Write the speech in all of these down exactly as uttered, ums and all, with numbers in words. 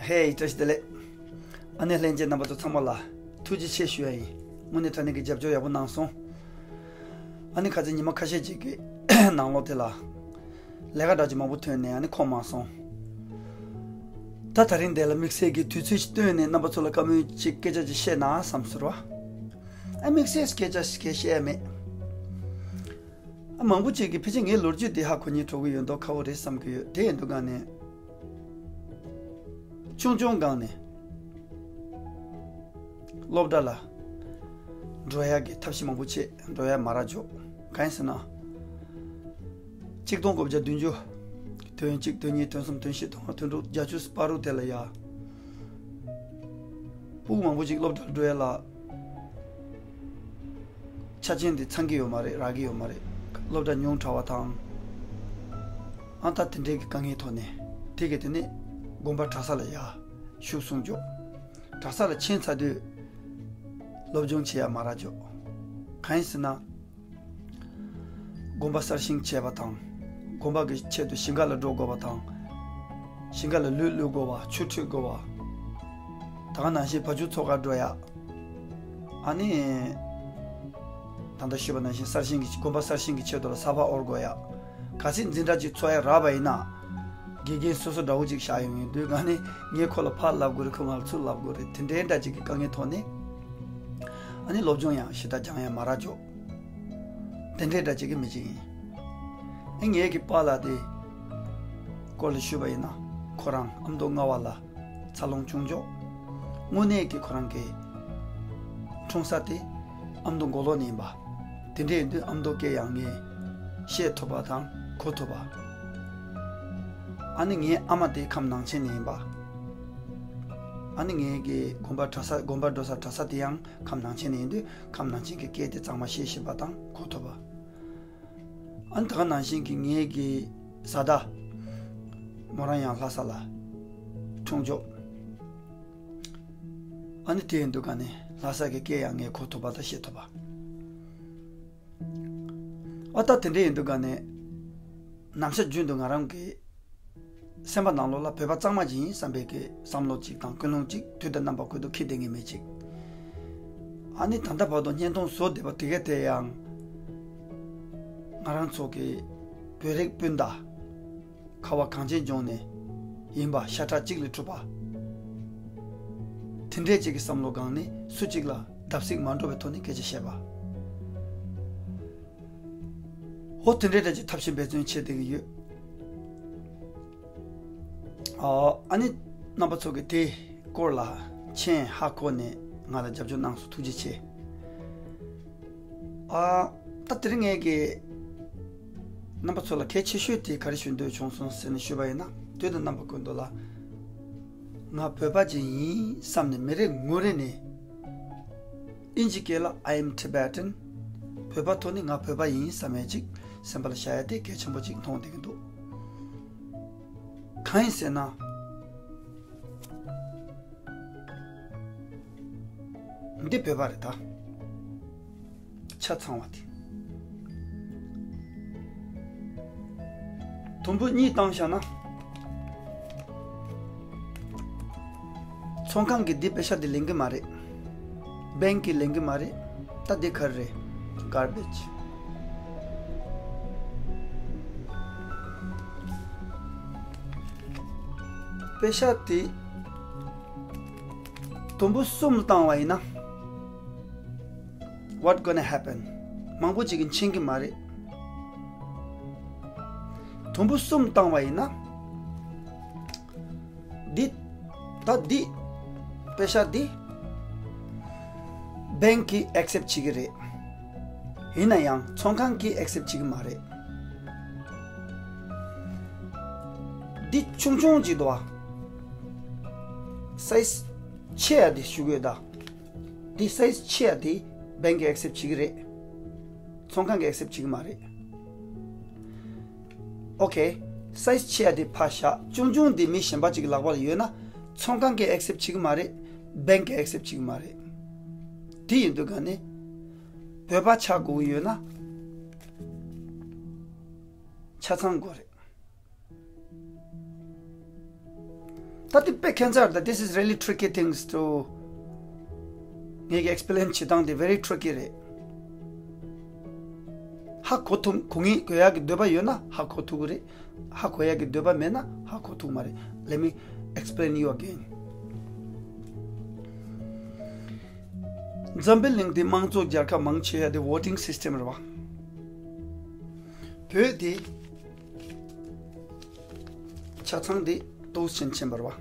ཧེ། བཀྲ་ཤིས་བདེ་ལེགས། ཨ་ནེ་ལྷན་རྒྱས་རྣམ་པ་ཚོ་ཚང་མ་ལ་ཐུགས་རྗེ་ཆེ་ཞུ་ཡ་ཡིན། དངོས་གནས་དྲང་གནས་ཀྱི་རྒྱབ་སྐྱོར་ཡག་པོ་གནང་སོང་། ཨ་ནེ་ཁ་སང་ཉི་མ་ཁ་ཤས་ཅིག་གི་ནང་ལོགས་དེ་ལ་ལས་ཀ་འདྲ་ཅིག་མང་པོ་ཐོན་ནས་ཨ་ནེ་ཁོམ་མ་སོང་། ད་དེ་རིང་འདི་ལ་དམིགས་བསལ་གྱི་དུས་ཚོད་ཅིག་བཏོན་ནས་རྣམ་པ་ཚོ་ལ་བཀའ་མོལ་ཅིག་སྐད་ཆ་ཅིག་བཤད་ན་བསམ་ཟེར་བ། ཨ་དམིགས་བསལ་སྐད་ཆ་ཞིག་བཤད་ཡ་མེད། ཨ་མང་པོ་ཅིག་གིས་ཕལ་ཆེར་ངའི་ལོ་རྒྱུས་འདི་ཧ་གོ་སྙིང་བྲོ་གི་ཡོད་མདོག་ཁ་པོ་རེད་བསམ་གི་ཡོད། དེ་ཡིན་དུས་ག་ནས་ཆུང་ཆུང་སྒང་ནས་སློབ་གྲྭ་ལ་འགྲོ་ཡག་གི་ཐབས་ཤེས་མང་པོ་བྱས། འགྲོ་ཡག་མ་རག་འཇོག་གང་ཡིན་ཟེར་ན། གཅིག་སྟོང་དགུ་བརྒྱ་བདུན་ཅུ། དོན་གཅིག་དོན་གཉིས་དོན་གསུམ་དོན་བཞི་དོན་ལྔ་དོན་དྲུག་བརྒྱད་ཅུ་བར་དུ་དེ་ལ་ཡ། ཕྲུ་གུ་མང་པོ་ཅིག་སློབ་གྲྭར་འགྲོ་ཡ་ལ་ཆ་རྐྱེན་དེ་ཚང་གི་ཡོད་མ་རེད། རག་གི་ཡོད་མ་རེད། སློབ་གྲྭ་ཉུང་དྲགས་པ་དང་། ཨ་ད་དེ་འདྲའི་གི་དཀའ་ངལ་ཐོག་ནས་དེ་གི་དེ་ནས་དགོན་པ་གྲྭ་ས་ལ་ཡ་ཞུགས་སོང་འཇོག་གྲྭ་ས་ལ་ཕྱིན་ཚར་དུས་སློབ་སྦྱོང་བྱེད་ཡ་མ་རག་འཇོག་གང་ཡིན་ཟེར་ན། དགོན་པ་གསར་བཞེངས་བྱས་པ་དང་། དགོན་པ་གི་ཆེད་དུ་ཞིང་ཁ་ལ་འགྲོ་དགོས་པ་དང་། ཞིང་ཁ་ལ་ལུད་བླུག་དགོས་པ། ཆུ་འཁྲུད་དགོས་པ། ད་ག་ནང་བཞིན་བ་ཕྱུགས་འཚོ་གར་འགྲོ་ཡ། ཨ་ནི། ད་ལྟ་ཞུས་པ་ནང་བཞིན་གསར་བཞེངས་ཀྱི་དགོན་པ་གསར་བཞེངས་ཀྱི་ཆེད་དུ་ལ་ས་ཕག་དབོར་དགོས་ཡ། གལ་སྲིད་འཛིན་གྲྭ་གཅིག་འཚོགས་ཡ་རག་པ་ཡིན་ན། དགེ་རྒན་སོ་སོ་འདྲ་བོ་ཅིག་བཞག་ཡོང་ཡོང་དུས་ག་ནས་ངས་ཁོ་ལ་ཕར་ལབ་དགོས་རེད། ཁོ་ང་ལ་ཚུར་ལབ་དགོས་རེད། དེ་འདྲའི་འདྲ་ཅིག་གི་དཀའ་ངལ་ཐོག་ནས། ཨ་ནི་སློབ་སྦྱོང་ཡང་ཞེ་དྲག་སྦྱང་ཡ་མ་རག་འཇོག་དེ་འདྲའི་འདྲ་ཅིག་གི་མི་ཅིག་ཡིན། ཨ་ངའི་གི་པཱ་ལགས་དེ་སྐོར་ལ་ཞུས་པ་ཡིན་ན། ཁོ་རང་ཨ་མདོ་རྔ་བ་ལ་འཚར་ལོངས་བྱུང་འཇོག་དངོས་གནས་ཀྱི་ཁོ་རང་གི་འཁྲུངས་ས་དེ་ཨ་མདོ་མགོ་ལོག་ནས་ཡིན་པ། དེ་འདྲ་ཡིན་དུས་ཨ་མདོ་སྐད་ཡང་ངས་བཤད་ཐུབ་པ་དང་གོ་ཐུབ་པ། ཨ་ནི་ངའི་ཨ་མ་དེ་ཁམས་ནང་ཆེན་ནས་ཡིན་པ། ཨ་ནི་ངའི་གི་དགོན་པ་གྲྭ་ས་དགོན་པ་འགྲོ་ས་གྲྭ་ས་དེ་ཡང་ཁམས་ནང་ཆེན་ནས་ཡིན་དུས་ཁམས་ནང་ཆེན་གྱི་སྐད་དེ་གཙང་མ་བཤད་ཤེས་པ་དང་གོ་ཐུབ་པ། ཨ་ནི་ད་ག་ནང་བཞིན་གྱི་ངའི་གི་བཟའ་ཟླ་མོ་རང་ཡང་ལྷ་ས་ལ་འཁྲུངས་འཇོག་ཨ་ནི་དེ་ཡིན་དུས་ག་ནས་ལྷ་ས་གི་སྐད་ཡང་ངས་གོ་ཐུབ་པ་དང་བཤད་ཐུབ་པ། ཨ་ད་དེ་འདྲ་ཡིན་དུས་ག་ནས་ནམ་ཞག་རྒྱུན་དུ་ང་རང་གི་སེམས་པ་ནང་ལོགས་ལ་བོད་པ་གཙང་མ་ཅིག་ཡིན་བསམ་པའི་གི་བསམ་བློ་ཅིག་དང་ཀུན་སློང་ཅིག་དུས་དང་རྣམ་པ་ཀུན་ཏུ་འཁྱེར་བསྡད་མཁན་མི་ཅིག་ཨ་ནི་ད་ལྟ་བར་དུ་བརྙན་ཐུང་བཟོ་བསྡད་པ་དེ་ག་དེ་ཡང་ང་རང་ཚོ་གི་བོད་རིགས་སྤུན་ཟླ་ཁ་བ་གངས་ཅན་ལྗོངས་ནས་ཡིན་པ། ཤ་ཁྲག་གཅིག་ལས་གྲུབ་པ། དེ་འདྲས་ཅིག་གི་བསམ་བློ་སྒང་ནས་སུ་གཅིག་ལ་བརྡབ་གསིག་མ་འགྲོ་བའི་ཐོག་ནས་སྐད་ཆ་བཤད་པ། འོ་དེ་འདྲའི་འདྲ་ཅིག་ཐབས་ཤེས་འབད་བརྩོན་བྱེད་བསྡད་ཀྱི་ཡོད། ཨ་ཨ་ནི་རྣམ་པ་ཚོ་གིས་དེ་སྐོར་ལ་མཁྱེན་ཧ་གོ་ནས་ང་ལ་རྒྱབ་སྐྱོར་གནང་སོང་། ཐུགས་རྗེ་ཆེ། ཨ་ད་དེ་རིང་ངས་ཀྱི་རྣམ་པ་ཚོ་ལ་གལ་ཆེ་ཤོས་དེ་ག་རེ་ཞུ་འདོད་བྱུང་སོང་ཟེར་ནས་ཞུས་པ་ཡིན་ན། དུས་དང་རྣམ་པ་ཀུན་ཏུ་ལ་ང་བོད་པ་ཅིག་ཡིན་བསམ་ནས་མི་རེ་ངོ་རེ་ནས་ཨིན་ཇི་སྐད་ལ་I am Tibetan། བོད་པ་ཐོག་ནས་ང་བོད་པ་ཡིན་བསམ་ཡས་ཅིག་སེམས་པ་ལ་བཞག་ཡ་དེ་གལ་ཆེན་པོ་ཅིག་མཐོང་བསྡད་ཀྱི་འདུག་གང་ཡིན་ཟེར་ན། འདི་བོད་པ་རེད་ད། ཆ་ཚང་བ་དེ། དུམ་བུ་གཉིས་བཏང་བཞག་ན། ཚོང་ཁང་གིས་འདི་པེ་ཤ་འདི་ལེན་གི་མ་རེད། བེང་གིས་ལེན་གི་མ་རེད། ད་འདི་ག་རེ་རེད། གར་བེཇ། པེ་ཤ་དེ། དུམ་བུ་གསུམ་བཏང་བ་ཡིན་ན། What gonna happen? མང་པོ་ཅིག་གིས་མཁྱེན་གྱི་མ་རེད། དུམ་བུ་གསུམ་བཏང་བ་ཡིན་ན། འདི། ད་འདི། པེ་ཤ་འདི། བེང་གིས་ཨེག་སེབ་བྱེད་ཀྱི་རེད། ཡིན་ན་ཡང་ཚོང་ཁང་གིས་ཨེག་སེབ་བྱེད་ཀྱི་མ་རེད། འདི་ཆུང་ཆུང་ཅིག་འདུག་བ། སའི་ཛི་ཆེ་ཡ་དེ་ཞུ་གི་ཡོད་ད། འདི་སའི་ཛི་ཆེ་ཡ་དེ་བེང་གིས་ཨེག་སེབ་བྱེད་ཀྱི་རེད། ཚོང་ཁང་གིས་ཨེག་སེབ་བྱེད་ཀྱི་མ་རེད། ཨོ་ཁེ། སའི་ཛི་ཆེ་ཡ་དེ་ཕར་བཞག་ཆུང་ཆུང་དེ་མི་གཞན་པ་ཅིག་གི་ལག་པ་ལ་ཡོད་ན། ཚོང་ཁང་གིས་ཨེག་སེབ་བྱེད་ཀྱི་མ་རེད། བེང་གིས་ཨེག་སེབ་བྱེད་ཀྱི་མ་རེད། དེ་ཡིན་དུས་ག་ནས། བོད་པ་ཆགས་དགོས་ཀྱི་ཡོད་ན། ཆ་ཚང་དགོས་རེད། ད་དེ་དཔེ་ཁྱད་མཚར་ད། This is really tricky things to ངེད་ཀྱི་explain བྱེད་སྟངས་དེ་very tricky རེད། ཧ་གོ་ཐུབ་གོ་ངེས་གོ་ཡག་གི་འདོད་པ་ཡོད་ན་ཧ་གོ་ཐུབ་གི་རེད། ཧ་གོ་ཡག་གི་འདོད་པ་མེད་ན་ཧ་གོ་ཐུབ་མ་རེད། Let me explain you again. འཛམ་བུ་གླིང་འདི་དམངས་གཙོ་རྒྱལ་ཁབ་མང་ཆེ་ཡ་དེ་voting system རེད་བ། བོད་དེ་ཆ་ཚང་དེ་ཏོག་ཆེན་ཆེན་པ་རེད་བ།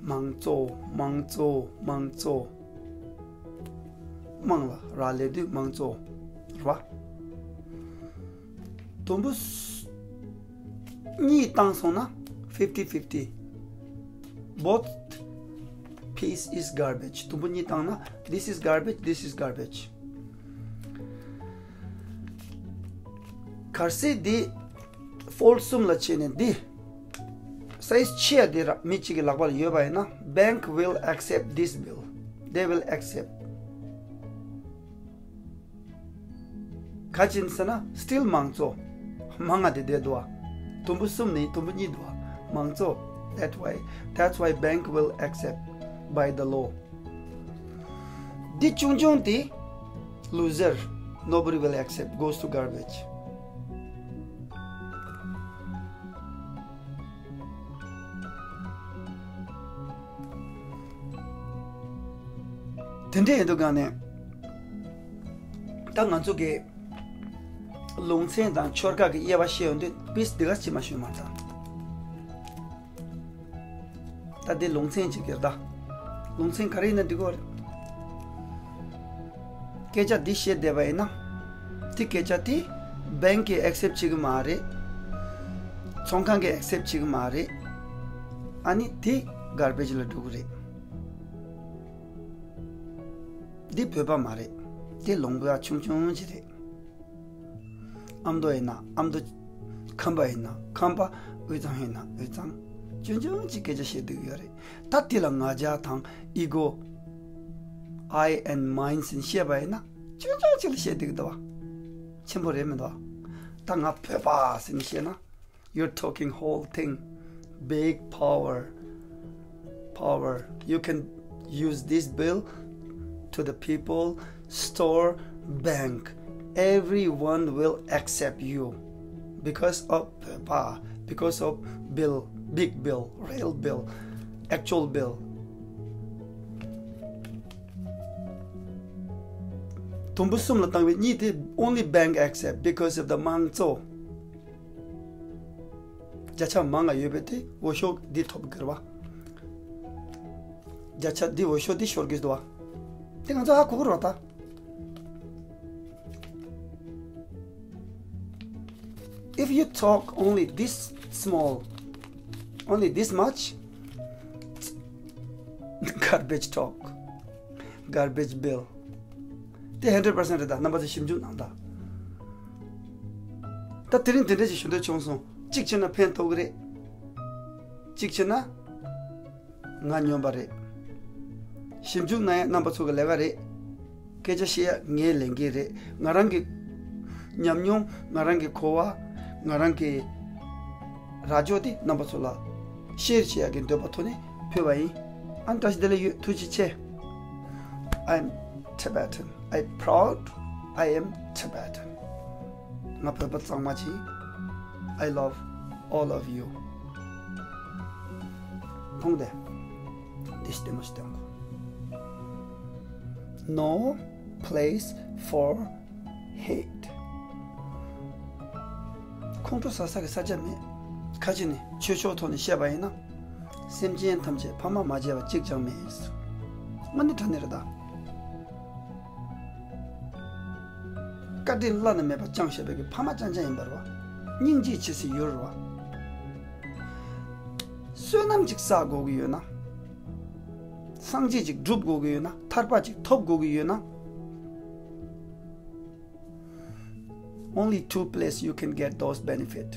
དམངས་གཙོ་དམངས་གཙོ་དམངས་གཙོ། དམངས་ལ་རག་ལས་དུས་དམངས་གཙོ་རེད་བ། དུམ་བུ་གཉིས་བཏང་སོང་ན་fifty fifty. Both piece is garbage. དུམ་བུ་གཉིས་བཏང་ན this is garbage, this is garbage. གལ་སྲིད་འདི་fold གསུམ་ལ་བྱས་ནས་འདི་size ཆེ་ཡ་འདི་ར་མི་གཅིག་གི་ལག་པ་ལ་ཡོད་པ་ཡིན་ན། Bank will accept this bill. They will accept. ག་ཅིན་ཟེར་ན་still དམངས་གཙོ། མང་ང་དེ་བསྡད་འདུག་བ། དུམ་བུ་གསུམ་ནི་དུམ་བུ་གཉིས་འདུག་བ། དམངས་གཙོ། That why, that's why bank will accept by the law. འདི་ཆུང་ཆུང་དེ་loser, nobody will accept, goes to garbage. དེ་འདྲ་ཡིན་དུས་གང་ནས་ད་ང་ཚོ་གི་ལུང་ཚན་དང་ཆོལ་ཁ་གི་དབྱེ་བ་བཤད་ཡོང་དུས་པིས་འདི་ག་ཅི་མ་ཞུས་མ་ཚང་། ད་འདི་ལུང་ཚན་གཅིག་གིར་ད། ལུང་ཚན་ག་རེ་ཡིན་ན་འགྲིག་གོ་རེད། སྐད་ཆ་འདི་བཤད་བསྡད་པ་ཡིན་ན། འདི་སྐད་ཆ་དེ་bank གིས་accept བྱེད་ཀྱི་མ་རེད། ཚོང་ཁང་གིས་accept བྱེད་ཀྱི་མ་རེད། ཨ་ནི་དེ་garbage ལ་འགྲོ་གི་རེད། འདི་བོད་པ་མ་རེད། དེ་ལུང་པ་ཆུང་ཆུང་ཅིག་རེད། ཨ་མདོ་ཡིན་ན་ཨ་མདོ། ཁམས་པ་ཡིན་ན་ཁམས་པ། དབུས་གཙང་ཡིན་ན་དབུས་གཙང་། ཆུང་ཆུང་ཅིག་སྐད་ཆ་བཤད་སྡོད་ཀྱི་ཡོད་རེད། ད་དེ་ལ་ང་རྒྱལ་དང་ego, I and mine ཟེར་ནས་བཤད་པ་ཡིན་ན་ཆུང་ཆུང་ཅིག་ལ་བཤད་སྡོད་ཀྱི་འདུག་བ། ཆེན་པོ་རེད་མི་འདུག་བ། ད་ང་བོད་པ་ཟེར་ནས་བཤད་ན། You're talking whole thing. Big power. Power. You can use this bill to the people, store, bank. Everyone will accept you because of power, because of bill, big bill, real bill, actual bill. དུམ་བུ་གསུམ་ལ་བཏང་བའི་གཉིས་དེ་only bank accept because of the དམངས་གཙོ། བརྒྱ་ཆ་མང་ང་ཡོད་པའི་དེ་འོས་ཤོག་འདི་ཐོབ་དགོས་རེད་བ། བརྒྱ་ཆ་འདི་འོས་ཤོག་འདི་ཤོར་དགོས་འདུག་བ། དེ་ང་ཚོ་ཧ་གོ་གི་རེད་བ་ད། If you talk only this small, only this much, garbage talk, garbage bill. དེ་hundred percent རེད་ད། རྣམ་པ་ཚོས་ཞིབ་འཇུག་གནང་ད། ད་དེ་རིང་དེ་འདྲ་ཞིག་ཞུ་འདོད་བྱུང་སོང་། གཅིག་བྱས་ན་ཕན་ཐོགས་ཀྱི་རེད། གཅིག་བྱས་ན་ང་སྨྱོན་པ་རེད། ཞིབ་འཇུག་གནང་ཡ་རྣམ་པ་ཚོ་གི་ལས་ཀ་རེད། སྐད་ཆ་བཤད་ཡ་ངའི་ལས་འགན་རེད། ང་རང་གི་ཉམས་མྱོང་། ང་རང་གི་གོ་བ། ང་རང་གི་ར་ཅོ་དེ་རྣམ་པ་ཚོ་ལ་share བྱེད་ཡག་གི་འདོད་པ་ཐོག་ནས་ཕུལ་བ་ཡིན། ཨ་ནི་བཀྲ་ཤིས་བདེ་ལེགས་ཡོད། ཐུགས་རྗེ་ཆེ། I'm Tibetan. I proud I am Tibetan. ང་བོད་པ་གཙང་མ་ཅིག I love all of you. མཐོང་དེ། འདི་ཞིག་ལྟད་མོ་ཞིག་བལྟས་འོང་། No place for hate. ཁོང་ཁྲོ་ཟ་ས་གི་ས་ཆ་མེད། ཁ་ཅིག་ནི་ཆོས་ཕྱོགས་ཐོག་ནས་བཤད་པ་ཡིན་ན། སེམས་ཅན་ཐམས་ཅད་ཕ་མ་མ་བརྗེད་པ་གཅིག་ཀྱང་མེད། དངོས་གནས་དྲང་གནས་རེད་ད། བཀའ་དྲིན་བླ་ན་མེད་པ་བསྐྱངས་བཞག་པའི་གི་ཕ་མ་རྐྱང་རྐྱང་ཡིན་པ་རེད་བ། སྙིང་རྗེ་ཆེ་སའི་ཡུལ་རེད་བ། བསོད་ནམས་ཅིག་བསགས་དགོས་ཀྱི་ཡོད་ན། སངས་རྒྱས་ཅིག་སྒྲུབ་དགོས་ཀྱི་ཡོད་ན། ཐར་པ་ཅིག་ཐོབ་དགོས་ཀྱི་ཡོད་ན། Only two place you can get those benefit.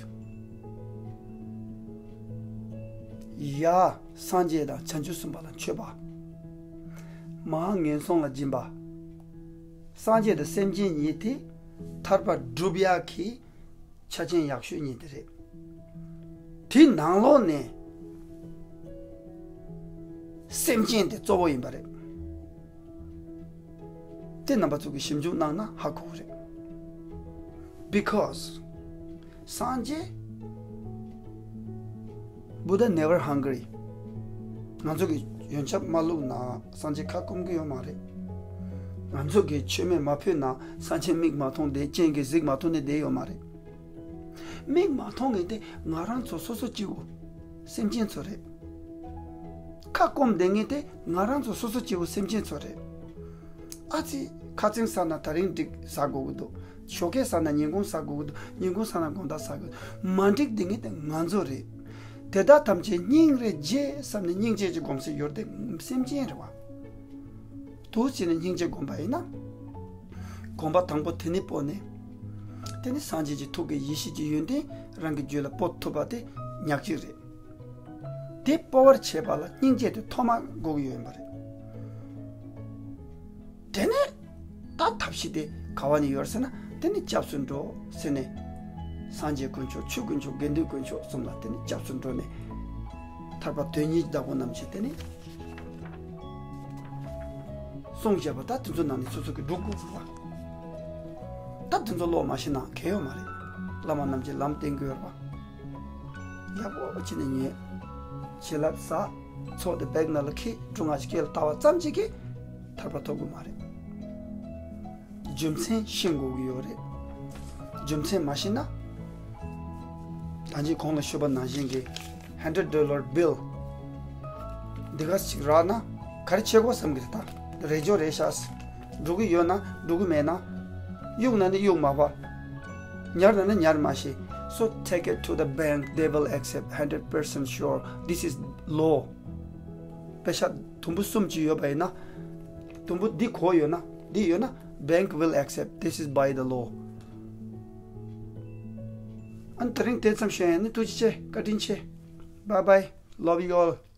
ཡ། སངས་རྒྱས་དང་བྱང་ཆུབ་སེམས་དཔའ་ལ་མཆོད་པ། མ་ངན་སོང་ལ་སྦྱིན་པ། སངས་རྒྱས་དང་སེམས་ཅན་གཉིས་དེ་ཐར་པ་སྒྲུབ་ཡག་གི་ཆ་རྐྱེན་ཡག་ཤོས་གཉིས་དེ་རེད། དེ་ནང་ལོགས་ནས་ སེམས་ཅན་དེ་གཙོ་བོ་ཡིན་པ་རེད། དེ་རྣམ་པ་ཚོ་གིས་ཞིབ་འཇུག་གནང་ན་ཧ་གོ་གི་རེད། Because སངས་རྒྱས། Buddha never hungry. ང་ཚོ་གིས་ཡོན་ཆབ་མ་བླུགས་ན་སངས་རྒྱས་ཁ་སྐོམ་གི་ཡོད་མ་རེད། ང་ཚོ་གིས་མཆོད་མེ་མ་ཕུལ་ན་སངས་རྒྱས་མིག་མ་མཐོང་བསྡད། སྤྱན་གྱིས་གཟིགས་མ་ཐུབ་ནས་བསྡད་ཡོད་མ་རེད། མིག་མ་མཐོང་མཁན་དེ་ང་རང་ཚོ་སོ་སོ་སྐྱེ་བོ་སེམས་ཅན་ཚོ་རེད། ཁ་སྐོམ་བསྡད་མཁན་དེ་ང་རང་ཚོ་སོ་སོ་སྐྱེ་བོ་སེམས་ཅན་ཚོ་རེད། ཨ་ཙི། ཁ་རྩང་ཟ་ན་ད་རིང་འགྲིག་ཟ་དགོས་ཀྱི་འདུག་ཞོགས་ཀས་ཟ་ན་ཉིན་གུང་ཟ་དགོས་ཀྱི་འདུག་ཉིན་གུང་ཟ་ན་དགོང་དག་ཟ་དགོས། མ་འགྲིག་བསྡད་མཁན་དེ་ང་ཚོ་རེད། དེ་དག་ཐམས་ཅད་སྙིང་རེ་རྗེ་བསམ་ནས་སྙིང་རྗེ་གི་སྒོམ་སེམས་ཡོད་དེ་སེམས་ཅན་རེད་བ། འདུག་བྱས་ནས་སྙིང་རྗེ་སྒོམ་པ་ཡིན་ན། སྒོམ་པ་དང་པོ་དེ་ནི་སྤོ་ནས། དེ་ནི་སངས་རྒྱས་ཀྱི་ཐུགས་ཀྱི་ཡེ་ཤེས་ཀྱི་ཡོན་ཏན་རང་གི་རྒྱུད་ལ་སྤོ་ཐུབ་པ་དེ་ཉག་གཅིག་རེད། དེ་སྤོ་བར་བྱེད་པ་ལ་སྙིང་རྗེ་དེ་ཐོག་མ་དགོས་ཀྱི་ཡོད་པ་རེད། དེ་ནས་ད་ཐབས་ཤེས་དེ་ག་བ་ནས་ཡོད་ཟེར་ན། དེ་ནི་སྐྱབས་སུ་འགྲོ་ཟེར་ནས། སངས་རྒྱས་དཀོན་མཆོག་ཆོས་དཀོན་མཆོག་དགེ་འདུན་དཀོན་མཆོག་གསུམ་ལ་དེ་ནི་སྐྱབས་སུ་འགྲོ་ནས། ཐར་པ་དོན་གཉིས་བདག་པོ་རྣམས་ཀྱིས་དེ་ནི་གསུངས་བཞག་པ། ད་དེ་ཚོ་ནང་ནས་སོ་སོ་གིས་སྒྲུབ་དགོས་པ། ད་དེ་ཚོ་ཀློག་མ་ཤེས་ན་གལ་ཡོད་མ་རེད། བླ་མ་རྣམས་ཀྱིས་ལམ་བསྟན་གྱི་ཡོད་པ། ཡག་པོ་བྱས་ནས་ཉོན། བྱིན་རླབས་ཟ། ཚོགས་དེ་བེག་ནང་ལ་འཁྱེར། སྒྲུབ་ངག་ཅིག་སྐེ་ལ་བཏགས་པ་ཙམ་གཅིག་གིས་ཐར་པ་ཐོབ་ཀྱི་མ་རེད། རྒྱུ་མཚན་ཤེས་དགོས་ཀྱི་ཡོད་རེད། རྒྱུ་མཚན་མ་ཤེས་ན། ད་ཅི་གོང་ལ་ཞུས་པ་ནང་བཞིན་གྱི་hundred dollar bill འདི་ག་ཅིག་རག་ན་ག་རེ་བྱེད་དགོས་བསམ་གྱི་རེད། ད་རེ་ཅོ་རེད་ཤག་འགྲོ་གི་ཡོད་ན་འགྲོ་གི་མེད་ན། གཡུག་ན་ནི་གཡུག་མ་པ། ཉར་ན་ནི་ཉར་མ་ཤེས། So take it to the bank, they will accept, hundred percent sure, this is law. པེ་ཤག་དུམ་བུ་གསུམ་ཅིག་ཡོད་པ་ཡིན་ན། དུམ་བུ་འདི་གོ་ཡོད་ན། འདི་ཡོད་ན། Bank will accept, this is by the law. ཨ་ནི་དེ་རིང་དེ་ཙམ་ཞུ་ཡ་ཡིན། ཐུགས་རྗེ་ཆེ། བཀའ་དྲིན་ཆེ། Bye bye, love you all.